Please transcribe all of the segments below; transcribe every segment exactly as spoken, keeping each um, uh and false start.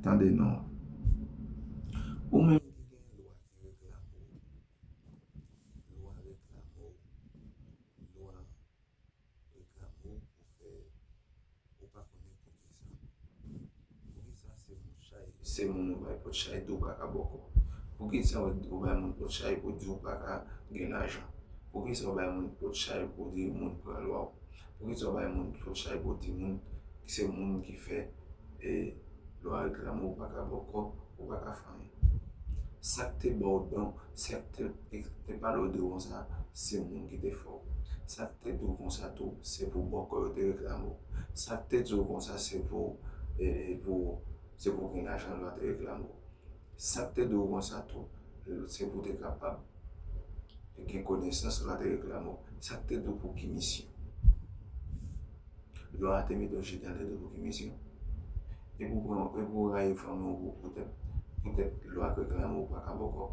Tande non. Ou menm ki gen lwa ki reklame w, lwa reklame w, lwa reklame w pou fè, ou pa konnen poukisa. Poukisa se moun chay, se moun ou bay pòt chay di w pa ka bòkò? Poukisa ou bay moun pòt chay pou di w pa ka gen lajan? Poukisa ou bay moun pòt chay pou di moun pran lwa w? Poukisa ou bay moun pòt chay pou di moun ki se moun ki fè e lwa reklame w pa ka bòkò, ou pa ka fè anyen? Sa k te ba w don, sa k te, te pale w de konsa, se moun ki te fè w. Sa k te di w konsa tou, se pou bòkò yo te reklame w. Sa k te di w konsa, se pou, e, e pou, se pou gen lajan lwa te reklame w. Sa k te di w konsa tou, se pou te kapab gen konesans lwa te reklame w. Sa k te di w pou ki misyon? Lwa a te mete w chita, l te di w pou ki misyon? E pou pran, e pou rayi fanmi w pou, poutèt, poutèt lwa reklame w pa ka bòkò?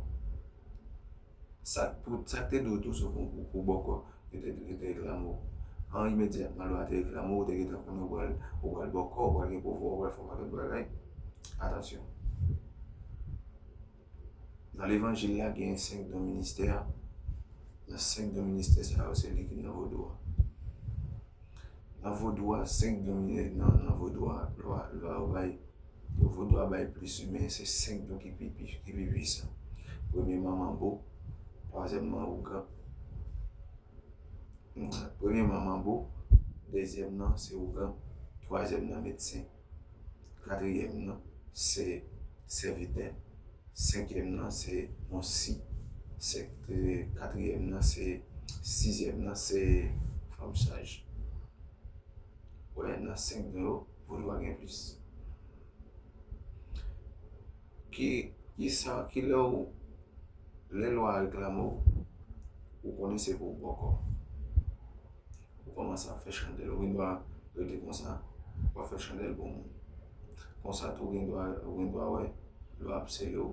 Sa, pou, sa k te di w tou se pou, pou, pou bòkò, yo te, yo te reklame w. An imedyatman lwa te reklame w, ou te gentan konnen ou pral, ou pral bòkò, ou pral gen pouvwa, ou pral fè yon pakèt bagay. Atansyon. Nan levanjil la, gen senk don ministè. Nan senk don ministè sa yo, se li ki nan vodou a. Nan vodou a, senk don mi-, nan, nan vodou a, lwa, lwa yo bay, vodou a bay plis, men se senk don ki pi, pi, ki pi pwisan. Premye nan manbo, twazyèm nan ougan, Premye nan manbo, dezyèm nan se ougan, twazyèm nan medsen, katriyèm nan se sèvitè, senkyèm nan se yon si, sèk-, katriyèm nan se, sizyèm nan se fanm saj. Wè, nan senk don yo, vodou a gen plis. Ki, ki sa, ki lè ou, lè lwa a reklame w, ou konnen se pou w bòkò. Ou kòmanse ap fè chandèl, ou gen dwa rete konsa, w ap fè chandèl pou moun. Konsa tou, ou gen dwa, ou gen dwa wè, lwa ap sele w,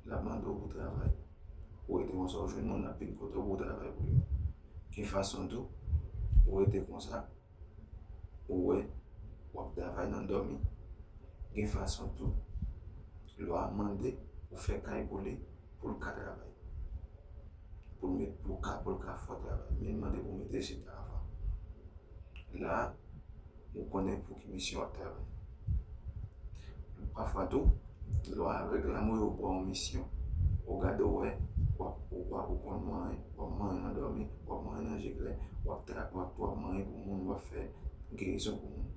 l ap mande w pou travay. Ou rete konsa, ou jwenn moun ap vin kote w pou w travay pou yo. Gen fason tou, ou rete konsa, ou wè, w ap travay nan dòmi. Gen fason tou, lwa a mande ou fè kay pou li, pou l ka travay. Pou l met, pou l ka, pou l ka fè travay. Men l mande pou w mete chita avan. La, ou konnen pou ki misyon w ap travay. Pafwa tou, lwa a reklame w, yo ba w yon misyon, ou gade w wè, w ap, ou, w ap, ou konn manyen, w ap manyen nan dòmi, w ap manyen nan je klè, w ap tra-, w ap, w ap manyen pou moun, w ap fè gerizon pou moun.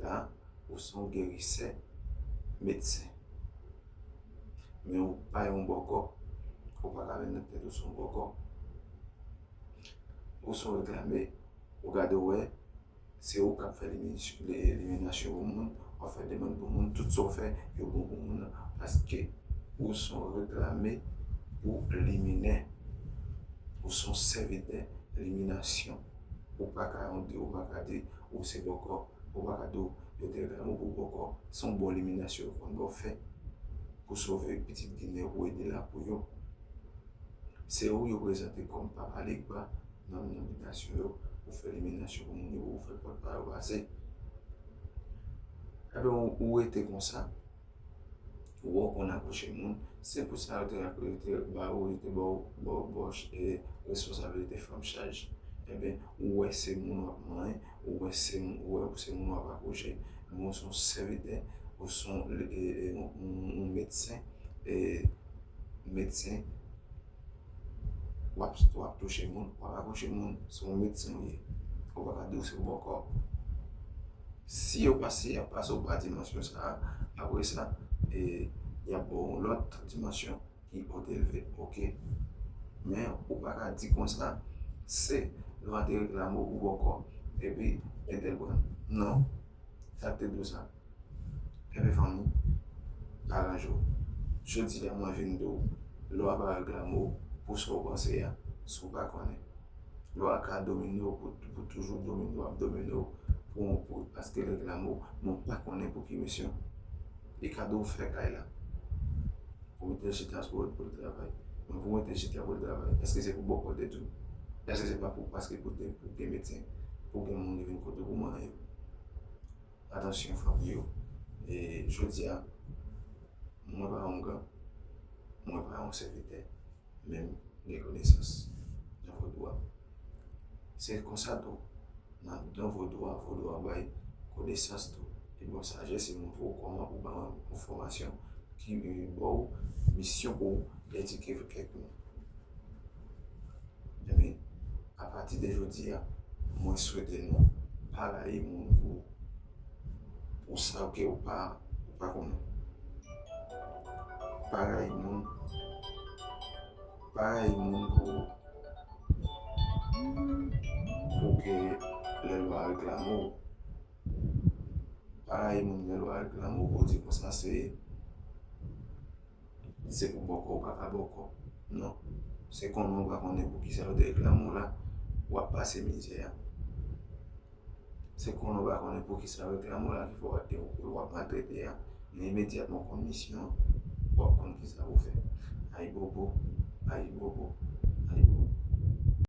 La, ou se yon gerisè, medsen. Men ou pa yon bòkò, ou pa ka vin nan tèt ou se yon bòkò. Ou se yon reklame, ou gade w wè, se ou k ap fè limi-, li-, liminasyon pou moun, w ap fè demann pou moun, tout sa w fè, yo bon pou moun nan. Paske ou se yon reklame, ou liminè, ou se yon sèvitè liminasyon. Ou pa ka yon di, ou pa ka di, ou se bòkò, ou pa ka di, yo te reklame w pou bòkò. Se yon bon liminasyon yo konn ba w fè pou sove pitit Ginen, pou ede la pou yo. Se ou yo prezante kòm papa legba nan, nan bitasyon yo, pou fè liminasyon pou moun yo, pou fè pòt pa yo pase. Ebyen, ou, ou rete konsa, ou wè w konn akouche moun, se pou sa yo te, yo te ba ou, yo te ba w, ba w, ba w, e, responsabilite fanm chaj. Ebyen, ou wè se moun w ap manyen, ou wè se, ou wè se moun w ap akouche, ebyen, ou se yon sèvitè, ou se yon, e, e, yon, yon, yon medsen, e, medsen, w ap, w ap touche moun, w ap akouche moun, se yon medsen ou ye. Ou pa ka di w se bòkò. Si yo pase, y ap pase w pa dimansyon sa a, apre sa, e, y ap ba w yon lòt dimansyon ki otelve, oke. Men ou pa ka di konsa, se lwa te reklame w pou bòkò, epi entèl pran. Non, sa k te di w sa. Ebyen fanmi, aranje w. Jodi a mwen vin di w, lwa pa reklame w pou sa w panse a, si w pa konnen. Lwa ka domine w pou, pou toujou domine w, ap domine w pou, pou, paske l reklame w, men w pa konnen pou ki misyon. Li ka di w fè kay la. Pou mete l chita pou, pou l travay. Men pou mete l chita pou l travay, èske se pou bòkò l te di w? Èske se pa pou, paske pou te, pou te medsen, pou gen moun ki vin kote w pou manyen yo? Atansyon, fanmi yo. E jodi a, mwen pa yon gang, mwen pa yon sèvitè, men m gen konesans nan vodou a. Se konsa tou, nan, nan vodou a, vodou a bay konesans tou. Li ba w sajès, li montre w kòman pou ba w yon fòmasyon ki ba w misyon pou w edike kèk moun. Ebyen, apati de jodi a, mwen swete nou pa rayi moun pou, pou sa ke ou pa, ou pa konnen. Pa rayi moun, pa rayi moun pou, pou ke lè lwa reklame w. Pa rayi moun lè lwa reklame w pou di konsa se, se pou bòkò ou pa ka bòkò. Non. Se konnen ou pa konnen pou kisa yo te reklame w la, w ap pase mizè a. Se konnen ou pa konnen pou kisa yo reklame w la ki fè w ap, w ap maltrete a. Men imedyatman w konn misyon an, w ap konn kisa pou fè. Ayibobo, ayibobo,